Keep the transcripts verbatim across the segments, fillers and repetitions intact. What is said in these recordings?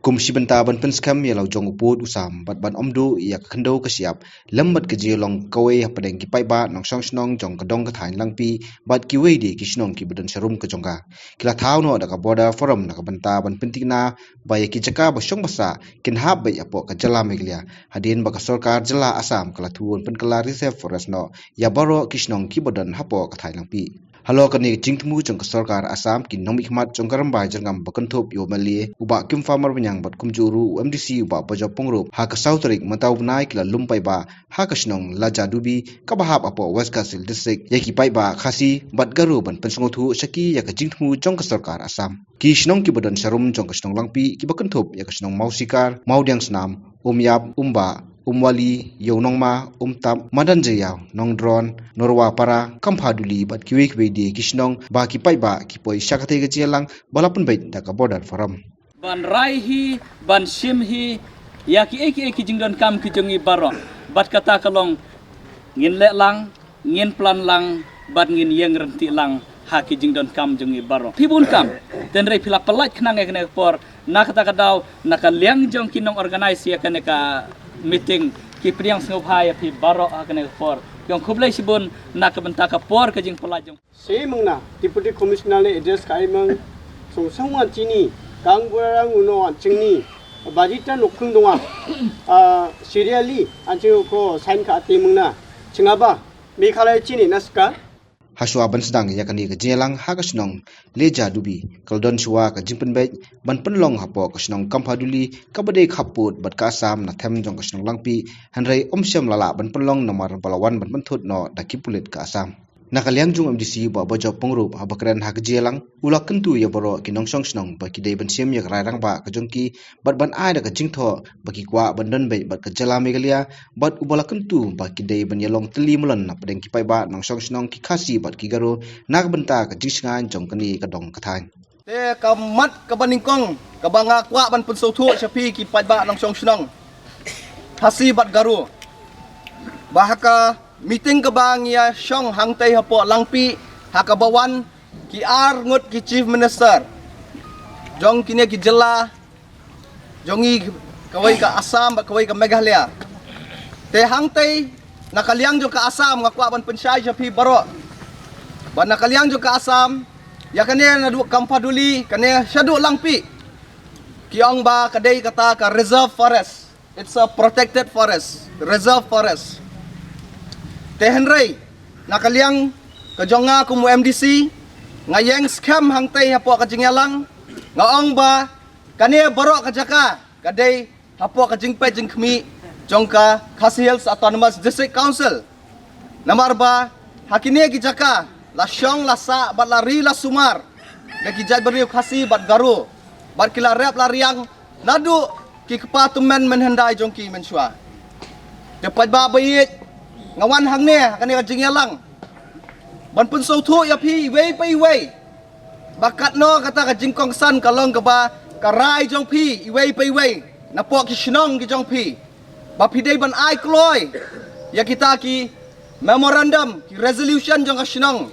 Kum shi bynta ban pynskhem ïa la u jong u pud u sam bad ban ym duh ïa ka khyndew ka shyiap lem bad ka jinglong kawei hapdeng ki paidbah nongshong shnong jong ka dong ka thaiñ Langpih bad kiwei de ki shnong kiba don sharum ka jong ka. Ki la thaw noh da ka Border Forum na ka bynta ban pynthikna ba ïa ki jaka ba shong ba sah kin hap beit hapoh ka jylla Meghalaya, hadien ba ka sorkar jylla Assam ka la thun pynkylla reserve forest noh ïa baroh ki shnong kiba don hapoh ka thaiñ Langpih. Halor kane ka jingthmu jong ka sorkar Assam, ki nongmihkhmat jong ka Rymbai Jyrngam ba kynthup ïa u M L A u Bah Kimfa Marbaniang bad kumjuh ruh u M D C u Bah Bajop Pyngrope, ha ka saw tarik mynta u bnai ki la lum paidbah ha ka shnong Lajadubi kaba hap hapoh West Khasi Hills District ïa ki paidbah Khasi bad Garo ban pynsngewthuh sha ki ïa ka jingthmu jong ka sorkar Assam. Ki shnong kiba don sharum jong ka shnong Langpih kiba kynthup ïa ka shnong Mawsikar, Mawdiangsnam, Umïap, Umbah, Umwali, Ïewnongma, Umtap, Madanjaiaw, Nongdron, Norwapara, Kamphaduli bad kiwei kiwei de ki shnong ba ki paidbah ki poi sha katei ka jingïalang ba la pynbeit da ka Border Forum. Ban rai hi, ban shim hi ïa kiei kiei ki jingdonkam ki jong ngi baroh. Bad kata ka long ngin leh lang, ngin plan lang bad ngin ïeng ryntih lang ha ki jingdonkam jong ngi baroh. Phi bun kam, tynrai phi la pynlait khnang ïa kane ka por, na kata ka daw, na ka liang jong ki nong organise ïa kane ka meeting, ki pdiang sngewbha ïa phi baroh ha kane ka por. Ki ong khublei shibun na ka bynta ka por ka jingpynlait jong. Shi mengna, Deputy Commissioner ne address ka ai meng, song song wan chini, kang burarang uno wan chingni, bajita nokung donga, ah, serially, an ching ko sign ka ate mengna, chingaba, Meghalaya chini naska. Hashwa ban sdang ïa kane ka jingïalang ha ka shnong Lajadubi, ka la don shuwa ka jingpynbeit ban pynlong hapoh ka shnong Kamphaduli kaba dei khappud bad ka Assam na them jong ka shnong Langpih, hynrei ym shym la lah ban pynlong namar ba la wan ban pynthut noh da ki pulit ka Assam. Na ka liang jong u M D C Bah Bajop Pyngrope haba kren ha ka jingïalang, u la kyntu ïa baroh ki nongshong shnong ba ki dei ban shim ïa ka rai rangbah ka jong ki bad ban ai da ka jingthoh ba ki kwah ban don beit bad ka jylla Meghalaya, bad uba la kyntu ba ki dei ban ïalong tylli mlien na pdeng ki paidbah nongshong shnong ki Khasi bad ki Garo na ka bynta ka jingshngaiñ jong kane ka dong ka thaiñ. Te ka mat kaba nyngkong kaba nga kwah ban pynsngewthuh sha phi ki paidbah nongshong shnong Khasi bad Garo, ba ha ka meeting kaba ngi ïa shong hangtei hapoh Langpih, ha kaba wan ki ar ngut ki Chief Minister jong kine ki jylla jong ngi, kawei ka Assam bad kawei ka Meghalaya. Te hangtei na ka liang jong ka Assam nga kwah ban pynshai sha phi baroh ba na ka liang jong ka Assam, ïa kane naduh Kamphaduli, kane shaduh Langpih, ki ong ba ka dei kata ka reserve forest. It's a protected forest, reserve forest. Te hynrei na ka liang ka jong nga kum u M D C, nga ïeng skhem hangtei hapoh ka jingïalang, nga ong ba kane baroh ka jaka ka dei hapoh ka jingpeit jingkhmih jong ka Khasi Hills Autonomous District Council. Namar ba ha kine ki jaka la shong la sah bad la ri la sumar da ki jaitbynriew Khasi bad Garo, bad ki la rep la riang naduh ki kpa tymmen mynhyndai jong ki mynshuwa. Te paidbah ba ïeit, nga wan hangne ha kane ka jingïalang ban pynsngewthuh ïa phi iwei pa iwei ba katno kata ka jingkongsan ka long kaba ka rai jong phi iwei pa iwei napoh ki shnong ki jong phi, ba phi dei ban ai kloi ïa kita ki memorandum, ki resolution jong ka shnong,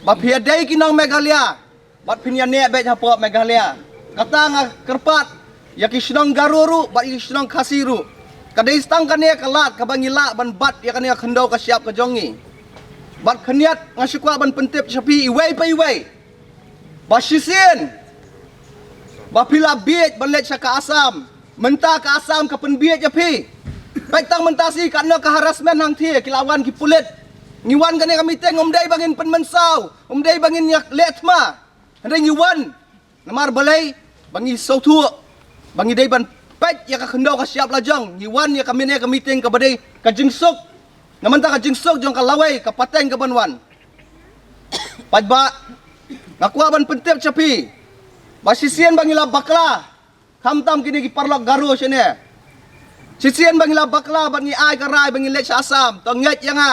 ba phi ïa dei ki nong Meghalaya bad phin ïa neh beit hapoh Meghalaya. Kata nga kyrpad ïa ki shnong Garo ruh bad ïa ki shnong Khasi ruh. Ka dei tang kane ka lad kaba ngi lah ban bat ïa kane ka khyndew ka shyiap ka jong ngi. Bad khyndiat nga shu kwah ban pyntip sha phi iwei pa iwei ba shisien ba phi la bieit ban leit sha ka Assam, mynta ka Assam ka pynbieit ïa phi. Peit tang mynta shi katno ka harassment hangthie, ki la wan ki pulit. Ngi wan kane ka meeting ym dei ba ngin pynmynsaw, ym dei ba ngin ïa leh thma. Hynrei ngi wan namar balei? Ba ngi sngewthuh ba ngi dei ban peit ïa ka khyndew ka shyiap la jong. Ngi wan ïa ka mine ka meeting kaba dei ka jingsuk. Na mynta ka jingsuk jong ka lawei ka pateng kaban wan. Paidbah, nga kwah ban pyntip sha phi ba shisien ba ngi la bakla, khamtam kine ki paralok Garo shane. Shisien ba ngi la bakla bad ngi ai ka rai ba ngi leit sha Assam, to ngeit ïa nga,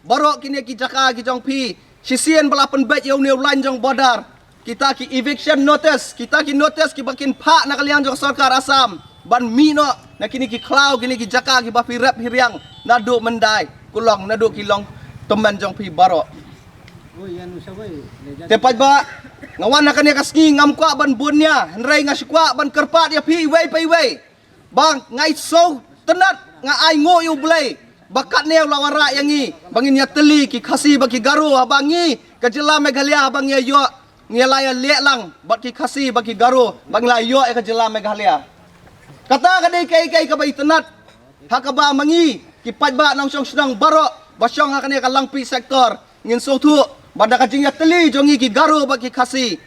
baroh kine ki jaka ki jong phi, shisien ba la pynbeit ïa une u lain jong border, kita ki eviction notice, kita ki notice kiba kin phah na ka liang jong sorkar Assam ban mih noh na kine ki khlaw, kine ki jaka kiba phi rep phi riang naduh Myndai, Kulong, naduh ki long tymmen jong phi baroh. Te paidbah, Nga wan ha kane ka sngi ngam kwah ban bun nia, hynrei nga shu kwah ban kyrpad ïa phi iwei pa iwei. Ba nga i sngewtynnat, nga ai nguh ïa U Blei ba katne u la wanrah ïa ngi ba ngin ïatylli ki Khasi bad ki Garo, haba ngi ka jylla Meghalaya, haba ngi ïa ïoh, ngi la ïa leh lang bad ki Khasi bad ki Garo, ba ngi la ïoh ïa ka jylla Meghalaya. Kata ka dei kaei kaei kaba itynnat. Ha kaba ma ngi ki paidbah nongshong shnong baroh ba shong ha kane ka Langpih sector, ngin sngewthuh ba da ka jingïatylli jong ngi ki Garo bad ki Khasi,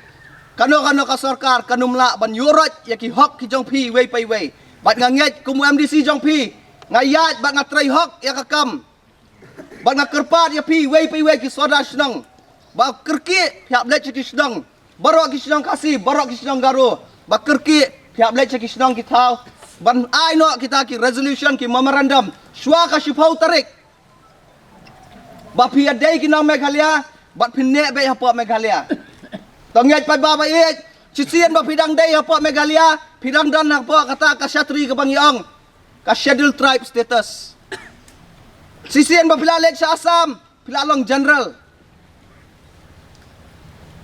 kano kano ka sorkar kan ym lah ban ïuhroit ïa ki hok ki jong phi iwei pa iwei. Bad nga ngeit kum u M D C jong phi, nga ïaid bad nga trei hok ïa ka kam. Bad nga kyrpad ïa phi iwei pa iwei ki sordar shnong, ba kyrkieh phi hap leit sha ki shnong, baroh ki shnong Khasi, baroh ki shnong Garo, ba kyrkieh phi hap leit sha ki shnong ki thaw, ban ai noh kita ki resolution, ki memorandum shuwa ka shiphew tarik, ba phi ïadei ki nong Meghalaya bad phin neh beit hapoh Meghalaya. To ngeit paidbah ba ïeit, shisien ba phi dang dei hapoh Meghalaya, phi dang don hapoh kata ka shatri kaba ngi ong ka Scheduled Tribe status. Shisien ba phi la leit sha Assam, phi la long general.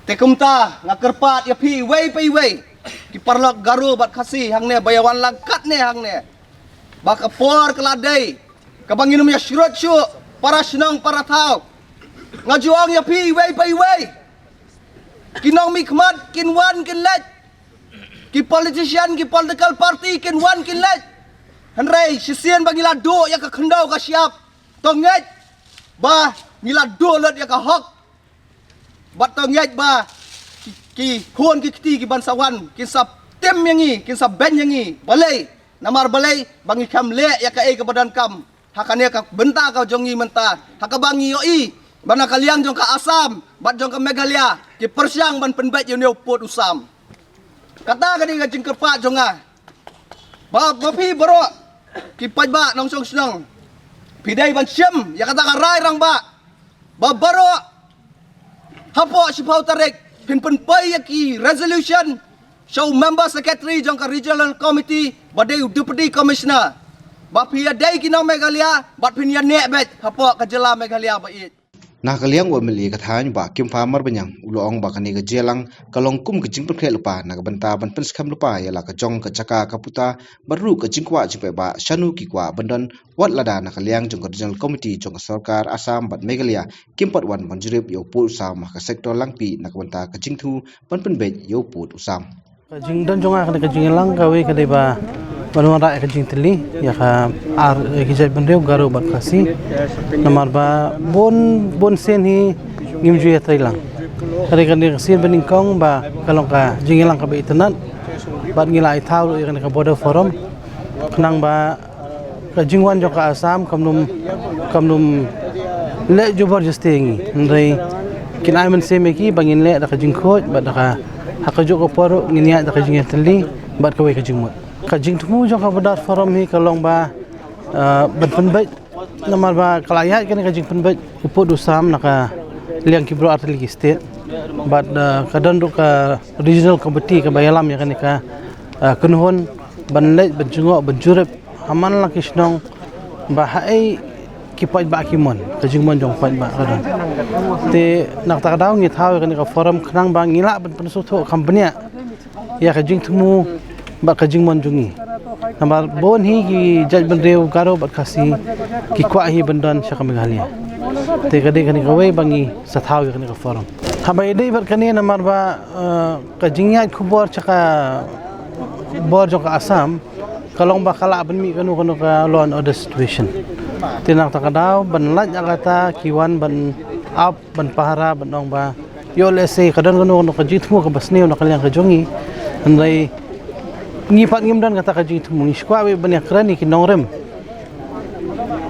Te kumta nga kyrpad ïa phi iwei pa iwei, ki paralok Garo bad Khasi hangne ba ïa wan lang katne hangne, ba ka por ka la dei kaba ngin ym ïa shrut shuh, para shnong para thaw. Nga ju ong ïa phi iwei pa iwei, ki nongmihkhmat kin wan kin leit, ki politician, ki political party kin wan kin leit, hynrei shisien ba ngi la duh ïa ka khyndew ka shyiap, to ngeit ba ngi la duh lut ïa ka hok. Bad to ngeit ba ki, ki khun ki kti ki ban sa wan kin sa tim ïa ngi, kin sa beiñ ïa ngi. Balei? Namar balei? Ba ngi khlem leh ïa kaei kaba donkam ha kane ka bynta ka jong ngi mynta, ha kaba ngi ïohi ba na ka liang jong ka Assam bad jong ka Meghalaya ki pyrshang ban pynbeit ïa une u pud u sam. Kata ka dei ka jingkyrpad jong nga, ba, ba phi baroh ki paidbah nongshong shnong, phi dei ban shim ïa kata ka rai rangbah, ba baroh hapoh shiphew tarik phin pynpoi ïa ki resolution sha u member secretary jong ka regional committee ba dei u deputy commissioner, ba phi ïadei ki nong Meghalaya bad phin ïaneh beit hapoh ka jylla Meghalaya ba ïeit. Na ka liang u M L A ka thaiñ Bah Kimfa Marbaniang u la ong ba kane ka jingïalang ka long kum ka jingpynkhreh lypa na ka bynta ban pynskhem lypa ïa la ka jong ka jaka ka puta, bad ruh ka jingkwah jingpaidbah shano ki kwah ban don, wat lada na ka liang jong ka Regional Committee jong ka sorkar Assam bad Meghalaya kim pat wan ban jurip ïa u pud u sam ha ka sector Langpih na ka bynta ka jingthmu ban pynbeit ïa u pud u sam. Ka jingdon jong nga kane ka jingïalang kawei ka dei ba ban wanrah ïa ka jingtylli ïa ka ar, ïa ki jaitbynriew Garo bad Khasi. Namar ba bun bun sien hi ngim ju ïatrei lang. Ka dei kane ka sien ba nyngkong ba ka long ka jingïalang kaba itynnat, bad ngi la ai thaw ruh ïa kane ka Border Forum khnang ba ka jingwan jong ka Assam kam nym, kam nym leh jubor jasti ïa ngi. Hynrei kin ai mynsiem ïa ki ba ngin leh da ka jingkhuid bad da ka, ha kajuh ka por ruh ngin ïaid da ka jingïatylli bad kawei ka jingmut. Ka jingthmu jong ka Border Forum hi ka long ba, eh, ban pynbeit, namar ba ka la ïaid kane ka jingpynbeit u pud u sam na ka liang ki briew artylli ki state. Bad, eh, ka don ruh ka regional committee kaba ïalam ïa kane ka, eh, kynhun ban leit ban jngoh ban jurip ha man la ki shnong ba haei ki paidbah ki mon, ka jingmon jong paidbah ka don. Te na kata ka daw ngi thaw ïa kane ka forum khnang ba ngi lah ban pynsngewthuh kham bniah ïa ka jingthmu bad ka jingmon jong ngi. Namar bun hi ki jaitbynriew Garo bad Khasi ki kwah hi ban don sha ka Meghalaya. Te ka dei kane kawei ba ngi sa thaw ïa kane ka forum. Haba ïadei bad kane namar ba, eh, ka jingïaid khubor sha ka bor jong ka Assam ka long ba ka lah ban mih kano kano ka law and order situation. Te na kata ka daw ban lait ïa kata ki wan ban ap ban pahara ban ong ba ïoh lehse ka don kano kano ka jingthmu kaba sniew na ka liang ka jong ngi. Hynrei ngi pat ngim don kata ka jingthmu, ngi shu kwah beit ban ïakren ïa ki nongrim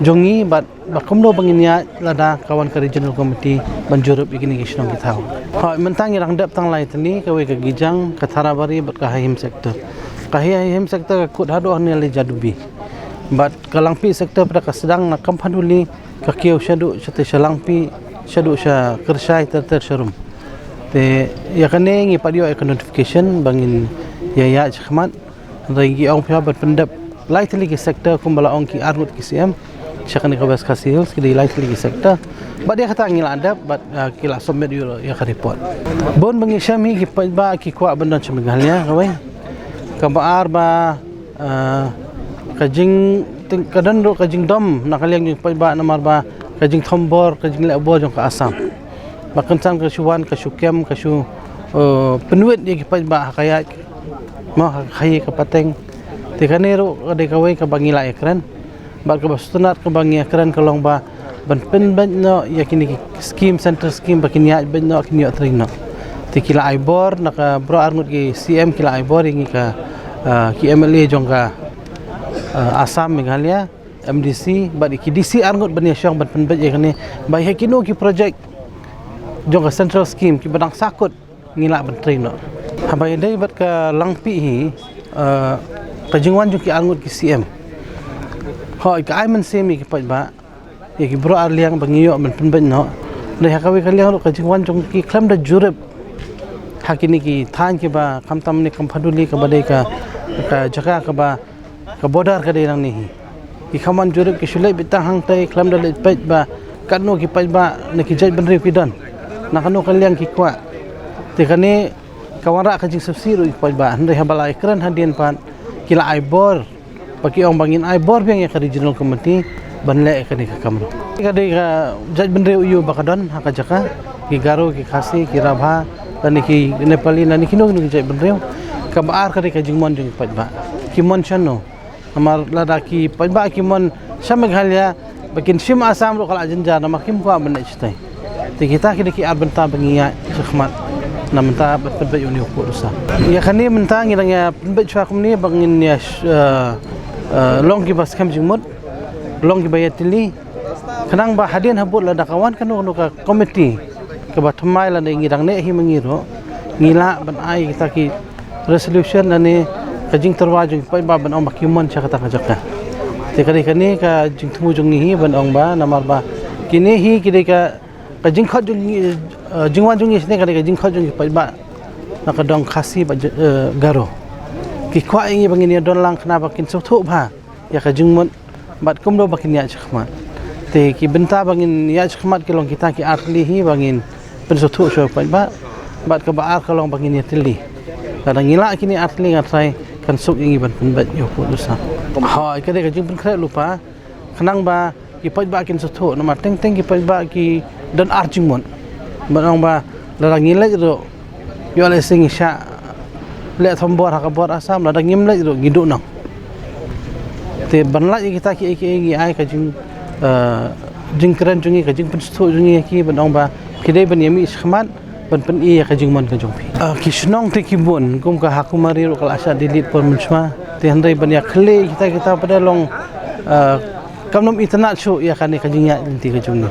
jong ngi bad ba kumno ba ngin ïaid lada ka wan ka regional committee ban jurip ïa kine ki shnong ki thaw. Hooid, mynta ngi dang dep tang lai tylli, kawei ka Gijang, ka Tharabari bad ka Haihim sector. Ka Haihim sector ka kut haduh hangne Laijadubi. Bad ka Langpih sector pat ka sdang na Kamphanduli, ka kiew shaduh shatei sha Langpih, shaduh sha Kyrshai ter ter sharum. Te ïa kane ngi pat ïoh ïa ka notification ba ngin ïa ïaid shakhmat. Hynrei ngi ong phi ba ban pyndep lai tylli ki sector kumba la ong ki arngut ki C M. Sha kane ka West Khasi Hills ki dei lai tylli ki sector. Bad ïa kata ngi la dep bad, ah, ki la submit ïa, ïa ka report. Bun ba ngi shem hi ki paidbah ki kwah ban don sha Meghalaya kawei. Kaba ar ba, ah, ka jing, ka don ruh ka jingdom na ka liang jong ki paidbah namar ba ka jingthombor, ka jingleh bor jong ka Assam. Ba kynsan ka shu wan, ka shu kem, ka shu, eh, pynwit ïa ki paidbah ha ka ïaid, mo, ha ka khaïi ka pateng. Te kane ruh ka dei kawei kaba ngi la ïakren. Bad kaba sngewtynnat kaba ngi ïakren ka long ba ban pynbeit noh ïa kine ki scheme, central scheme ba kin ïaid beit noh, kin ïoh trei noh. Te ki la ai bor, na ka baroh arngut ki C M ki la ai bor ïa ngi ka, eh, ki M L A jong ka, eh, Assam, Meghalaya, M D C, bad ki D C arngut ban ïashong ban pynbeit ïa kane. Ba ïa kino ki project jong ka central scheme kiba dang sahkut ngi lah ban trei noh. Haba ïadei bad ka Langpih hi, eh, ka jingwan jong ki arngut ki C M. Hooid, ka ai mynsiem ïa ki paidbah, ïa ki baroh ar liang ba ngi ïoh ban pynbeit noh. Dei ha kawei ka liang ruh ka jingwan jong ki khlem da jurip ha kine ki thaiñ kiba khamtam ne Khamphaduli kaba dei ka, ka jaka kaba ka border ka dei nangne hi. Ki kham wan jurip, ki shu leit beit tang hangtei khlem da leit peit ba katno ki paidbah ne ki jaitbynriew ki don na kano ka liang ki kwah. Te kane ka wanrah ka jingsngewsih ruh ïa ki paidbah. Hynrei haba la ïakren hadien pat ki la ai bor, ba ki ong ba ngin ai bor biang ïa ka regional committee ban leh ïa kane ka kam ruh. Ka dei ka jaitbynriew aiu ba ka don ha ka jaka, ki Garo, ki Khasi, ki Rabha, lane ki Nepali, lane kino kino ki jaitbynriew. Kaba ar ka dei ka jingmon jong ki paidbah. Ki mon shano? Namar lada ki paidbah ki mon sha Meghalaya, ba kin shim Assam ruh ka la jynjar, namar kim kwah ban leit shatai. Te kita ki dei ki ar bynta ba ngi ïaid shakhmat na bynta ban pynbeit ïa une u pud u sam. Ïa kane mynta ngi dang ïa pynbeit shuwa kumne ba ngin ïa sh-, eh, eh, long kiba skhem jingmut, long kiba ïatylli. Khnang ba hadien habud lada ka wan kano kano ka committee kaba thymmai lane ngi dang neh hi ma ngi ruh, ngi lah ban ai kita ki resolution lane ka jingtyrwa jong ki paidbah ban ong ba ki mon sha kata ka jaka. Te ka dei kane ka jingthmu jong ngi hi ban ong ba namar ba kine hi ki dei ka, ka jingkhot jong ngi, eh, jingwan jong ngi shane ka dei ka jingkhot jong ki paidbah na ka dong Khasi bad, eh, Garo. Ki kwah ïa ngi ba ngin ïa don lang khnang ba kin sngewthuh bha ïa ka jingmut bad kumno ba kin ïaid shakhmat. Te ki bynta ba ngin ïaid shakhmat ki long kita ki ar tylli hi ba ngin pynsngewthuh sha u paidbah. Bad kaba ar ka long ba ngin ïatylli. Lada ngi lah kine ar tylli nga tharai kan suk ïa ngi ban pynbeit ïa u pud u sam. Hooid, ka dei ka jingpynkhreh lypa khnang ba ki paidbah kin sngewthuh namar teng teng ki paidbah ki don ar jingmut. Ban ong ba lada ngi leit ruh ïoh lehse ngi shah leh thombor ha ka bor Assam, lada ngim leit ruh ngi duh noh. Te ban lait ïa kita kiei kiei ngi ai ka jing, eh, jingkren jong ngi, ka jingpynsngewthuh jong ngi ïa ki ban ong ba phi dei ban ïa mih shakhmat ban pyni ïa ka jingmon ka jong phi. Eh, ki shnong te ki bun, kum ka Hakumari ruh ka la shah delete por mynshuwa. Te hynrei ban ïa khlieh kita kita pat de long, eh, kam nym itynnad shuh ïa kane ka jingïaid lynti ka jong ngi.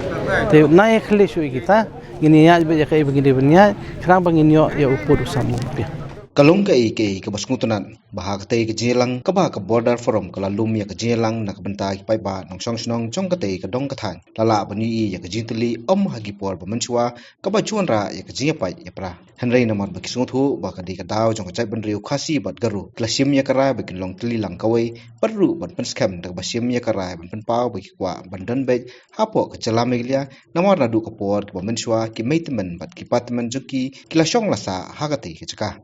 Te na ïa khlieh shuh ïa kita, ngin ïa ïaid beit ïa kaei ba ngi dei ban ïaid, khnang ba ngin ïoh ïa u pud u sam u pia. Ka long kaei kaei kaba sngewtynnat ba ha katei ka jingïalang kaba ka Border Forum ka la lum ïa ka jingïalang na ka bynta ki paidbah nongshong shnong jong katei ka dong ka thaiñ. La lah ban ïohi ïa ka jingtylli ym ha ki por ba mynshuwa kaba ju wanrah ïa ka jingïapait ïapra. Hynrei namar ba ki sngewthuh ba ka dei ka daw jong ka jaitbynriew Khasi bad Garo, ki la shim ïa ka rai ba kin long tylli lang kawei, bad ruh ban pynskhem da kaba shim ïa ka rai ban pynpaw ba ki kwah ban don beit hapoh ka jylla Meghalaya, namar naduh ka por kaba mynshuwa ki mei tymmen bad ki pa tymmen jong ki ki la shong la sah ha katei ka jaka.